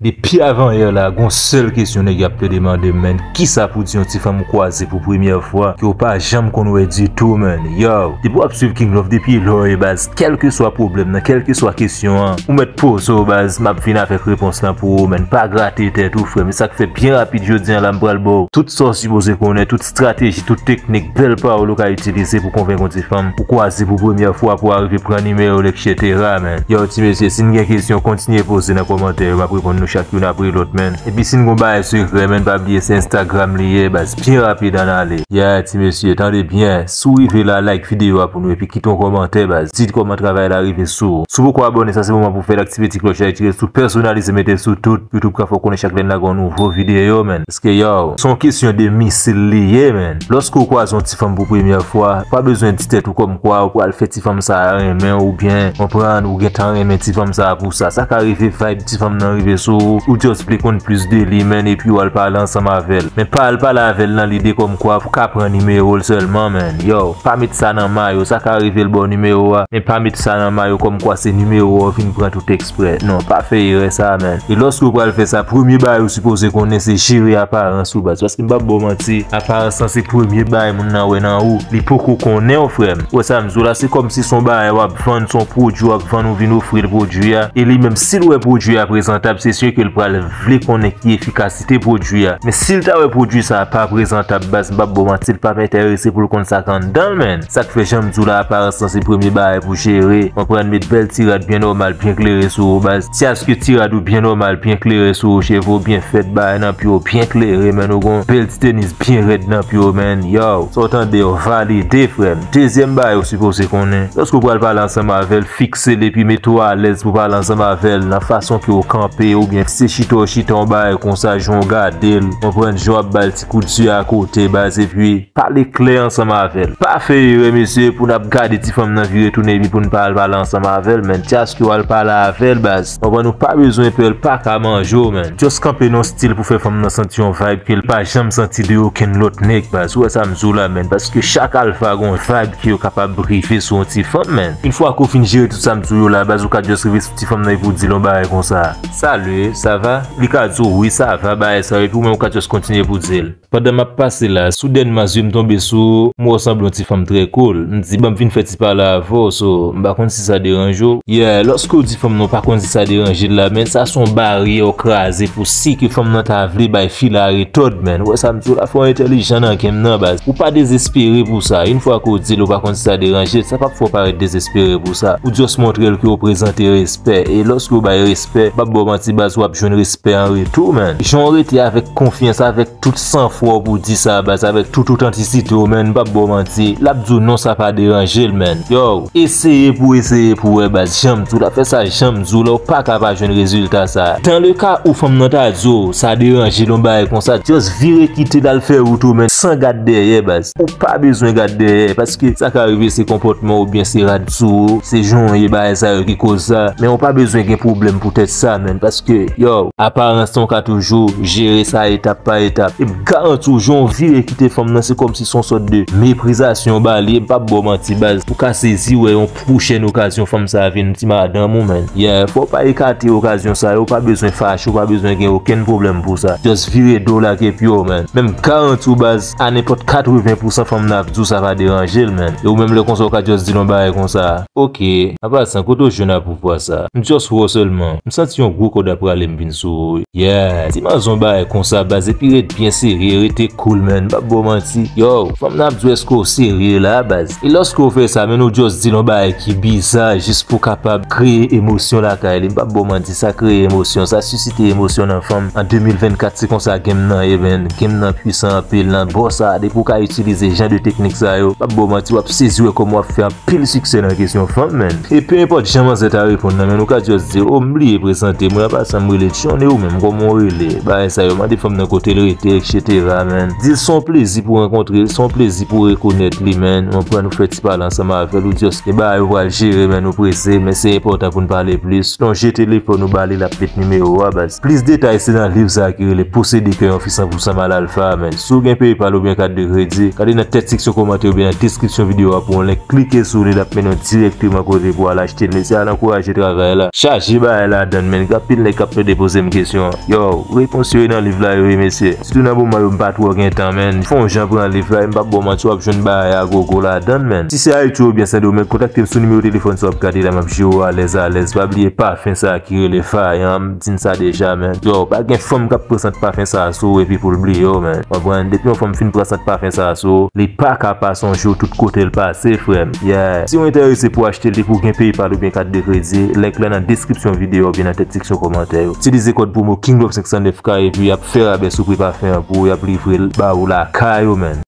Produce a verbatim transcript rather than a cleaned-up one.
Depi avan yè la, gon sèl kesyon nèg y ap plede mande m, menn. Kisa pou di yon ti fanm ou kwaze pou premyè fwa, ke w pa janm konn wè ditou, menn? Yo, depi w ap swiv King Love depi lò e baz, kèlkeswa pwoblèm nan, kèlkeswa kesyon an, ou mèt poze w baz, m ap vin avèk repons lan pou ou, menn. Pa grate tèt ou, frè m. E sa k fè byen rapid jodi a la, m pral ba w tout sa w sipoze konnen, tout estrateji, tout teknik, bèl pawòl ou ka itilize pou konvenk yon ti fanm ou kwaze pou premyè fwa pou w arive pran nimewo l, etsetera, menn. Yo, ti mesye, si n gen kesyon, kontinye poze nan kòmantè yo, m ap reponn nou chak youn apre lòt, menn. Epi si n gon bagay sekrè, menn, pa bliye se Instagram li ye, baz, byen rapid, ann ale. Yeah, ti mesye, tande byen, si w rive la, like videyo a pou nou, epi kite yon kòmantè, baz. Di kòman travay la rive sou ou. Si w poko abòne, sa se moman pou w fè l, aktive ti klòch la, retire l sou pèsonalize, mete l sou tout, YouTube ka fè w konnen chak lè n lage yon nouvo videyo, menn. Paske, yo, se yon kesyon de misil li ye, menn. Lòske w kwaze yon ti fanm pou premyè fwa, ou pa bezwen di tèt ou kòmkwa ou pral fè ti fanm sa a renmen w oubyen, konprann, ou gentan renmen ti fanm sa a pou sa. Sa ka rive vibe ti fanm nan rive sou ou, ou just vle konn plis de li, menn, epi w al pale ansanm avè l. Men pa al pale avè l nan lide kòmkwa pou w ka pran nimewo l sèlman, menn. Yo, pa met sa nan may ou, sa ka rive l ba w nimewo a, men pa met sa nan may ou kòmkwa se nimewo a w vin pran tout eksprè. Non, pa fè erè sa a, menn. E lòske w pral fè sa, premye bagay ou sipoze konnen se jere aparans ou, baz. Paske m p ap ba w manti, aparans lan se premye bagay moun nan wè nan ou. Li poko konnen w, frè m. Ou wè sa m di w la, se kòmsi se yon bagay w ap vann, se yon pwodui w ap vann, ou vin ofri l pwodui a. E li menm, si l wè pwodui a prezantab, se si ke l pral vle konnen ki efikasite pwodui a. Men si l ta wè pwodui sa a pa prezantab, baz, m p ap ba w manti, l p ap enterese pou l konn sa k anndan l, menn. Sa k fè, jan m di w la, aparans lan se premye bagay pou jere. Konprann, met bèl ti rad byen nòmal, byen klere sou ou, baz. Si aske ti rad ou byen nòmal, byen klere sou ou, cheve w byen fèt, bagay nan pye w byen klere, menn, ou gon bèl ti tenis byen rèd nan pye w, menn. Yo, sa w tande yo valide, frè m. Dezyèm bagay ou sipoze konnen, lòske w pral pale ansanm avè l, fikse l epi mete w alèz pou pale ansanm avè l nan fason ke w kanpe, oubyen si se chita w chita yon bagay konsa, jan w gade l, konprann, jan w ap ba l ti kout zye akote, baz, epi pale klè ansanm avè l. Pa fè erè, mesye, pou n ap gade ti fanm nan vire tounen epi pou n pa al pale ansanm avè l, menn. Just ke w al pale avè l, baz. Konprann, ou pa bezwen pè, l pa ka manje w, menn. Just kanpe nan yon stil pou fè fanm nan santi yon vibe ke l pa janm santi de okenn lòt nèg, baz. Ou wè sa m di w la, menn. Paske chak alfa gon vibe ke yo kapab rive sou yon ti fanm, menn. Yon fwa ke w fin jere tout sa m di w yo la, baz, ou ka just rive sou ti fanm nan epi w di l yon bagay konsa. Salut, ça va? Li ka di w, wi, sa va, bagay sa yo, epi ou menm ou ka just kontinye pou w di l. Pandan m ap pase la, soudènman, zye m tonbe sou ou, m wè w sanble yon ti fanm trè cool. M di, ban m vin fè ti pale avè w, so, m pa konn si sa deranje w. Yeah, lòske w di fanm nan w pa konn si sa deranje l la, men sa se yon baryè w kraze pou si ke fanm nan ta vle bay fi la retòd, menn. Ou wè sa m di w la, fò w entèlijan nan game nan, baz. Ou pa dezespere pou sa. Yon fwa ke w di l ou pa konn si sa deranje l, sa p ap fè w parèt dezespere pou sa. Ou just montre l ke w prezante respè. E lòske w bay respè, m p ap ba w manti, baz, w ap jwenn respè an retou, menn. Jan w rete avèk konfyans, avèk tout sanfwa w pou di sa, baz, avèk tout otantisite w, menn, m p ap ba w manti. L ap di w non, sa pa deranje l, menn. Yo, eseye pou eseye pou wè, baz. Jan m di w la, fè sa jan m di w la, ou pa ka pa jwenn rezilta sa. Dans le cas où fanm nan ta di w sa deranje l, yon bagay konsa, just vire kite l al fè wout ou, menn, san gad dèyè, baz. Ou pa bezwen gad dèyè, paske sa ka rive se konpòtman oubyen se rad sou ou, se jan w ye, bagay sa yo ki koz sa. Men ou pa bezwen gen pwoblèm poutèt sa, menn, paske, yo, aparans lan w ka toujou jere sa etap pa etap. E m garanti w, jan w vire kite fanm nan, se kòmsi se yon sòt de meprizasyon w ba li. E m p ap ba w manti, baz. Ou ka sezi wè yon pwochèn okazyon fanm sa a vin ti madanm ou, menn. Yeah, fò w pa ekate okazyon sa yo, ou pa bezwen fache, ou pa bezwen gen okenn pwoblèm pou sa. Just vire do w lage pye w, menn. Men m garanti w, baz, a nenpòt katreven pousan fanm nan ap di w sa pa deranje l, menn. E ou menm lè konsa ou ka just di l yon bagay konsa. Ok, an pasan, kote w jwenn apouvwa sa? M just wè w sèlman. M santi yon gwo kòd ap rale m vin sou ou. Yeah, ti manzon bagay konsa, baz, epi ret byen serye, rete cool, menn, m p ap ba w manti. Yo, fanm nan ap di w èske w serye la, baz. E lòske w fè sa, menn, ou just di l yon bagay ki biza, jis pou kapab kreye emosyon lakay li. M p ap ba w manti, sa kreye emosyon, sa sisite emosyon nan fanm. An de mil vennkat, se konsa game nan ye, menn. Game nan pwisan anpil nan bò sa, depi w ka itilize jan de teknik sa yo, m p ap ba w manti, w ap sezi wè kòman w ap fè anpil siksè nan kesyon fanm, menn. E pe enpòt jan manzè ta reponn nan, menn, ou ka just di l, o, m bliye prezante mwen, an pasan m rele John, e ou menm, kòman w rele? Bagay sa yo, mande fanm nan kote l rete, etsetera, menn. Di l se yon plezi pou rankontre l, se yon plezi pou rekonèt li, menn. Ou konprann, ou fè ti pale ansanm avè l, ou just gen bagay ou pral jere, menn, ou prese, men se enpòtan pou n pale plis. Lonje telefòn ou ba li, l ap met nimewo a, baz. Plis detay, se nan liv sa a ki rele Posede kè yon fi san pousan mal alfa, menn. Si w gen PayPal oubyen kat de kredi, gade nan tèt seksyon kòmantè oubyen nan deskripsyon videyo a pou yon link. Klike sou li, l ap mennen w dirèkteman kote pou w al achte l. Mesye, al ankouraje travay la. Chaje bagay ladan l, menn. Gen anpil nèg k Yo te poze m kesyon. Yo, repons yo nan liv la yo wi mesye. Sitou nan moman yo m pa twò gen tan, man. Fè yon jan pran liv la, e m p ap ba w manti, w ap jwenn bagay a gogo ladan l, man. Si se Ayiti oubyen Sendomeng, kontakte m sou nimewo telefòn sa w ap gade la, m ap jere w alèz alèz. Pa bliye pafen sa a ki rele Fayan, m di n sa deja, man. Yo, pa gen fanm k ap pran sant pafen sa a sou ou epi pou l bliye w, man. Konprann? Depi yon fanm fin pran sant pafen sa a sou ou, li pa ka pase yon jou tout kote l pase, frè m. Yeah. Si w enterese pou achte l, depi w gen PayPal oubyen kat de kredi, link lan nan deskripsyon videyo oubyen nan tèt seksyon kòmantè yo. Itilize kòd pwomo King Love senk san nèf K epi y ap fè rabè sou pri pafen an pou w, y ap livre l ba ou lakay ou, man.